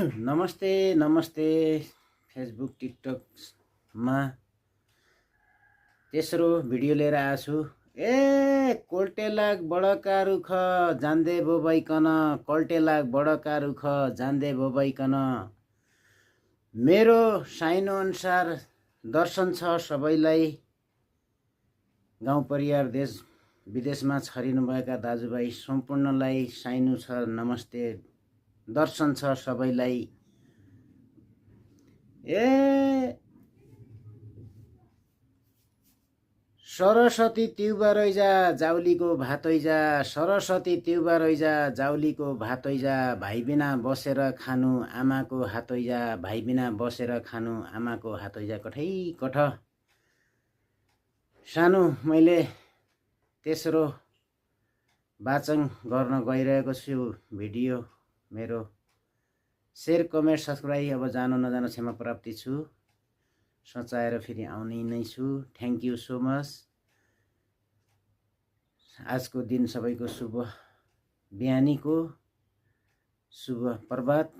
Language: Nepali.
नमस्ते नमस्ते फेसबुक टिकटकमा तेस्रो भिडियो लिएर आएको छु। कोल्टेलाग बडका रुख जान्दै बोबाइकन, कोल्टेलाग बडका रुख जान्दै बोबाइकन, मेरो साइनो अनुसार दर्शन छ सबैलाई। गाउँ परिवार देश विदेशमा छरिनुभएका दाजुभाइ सम्पूर्णलाई साइनो छ नमस्ते, दर्शन छ सबैलाई। सरस्वती तिउबा रैजा जाउलीको भात हैजा, सरस्वती तिउबा रैजा जाउलीको भात हैजा, भाइ बिना बसेर खानु आमाको हात हैजा, भाइ बिना बसेर खानु आमाको हात हैजा। कठै कठ सानो मैले तेस्रो वाचन गर्न गइरहेको छु भिडियो। मेरो शेयर कमेन्ट सब्सक्राइब अब जानु नजानु क्षमा प्राप्ति छु, सचाएर फेरि आउने नै छु। Thank you so much. आजको दिन सबैको शुभ बिहानीको शुभ प्रभात।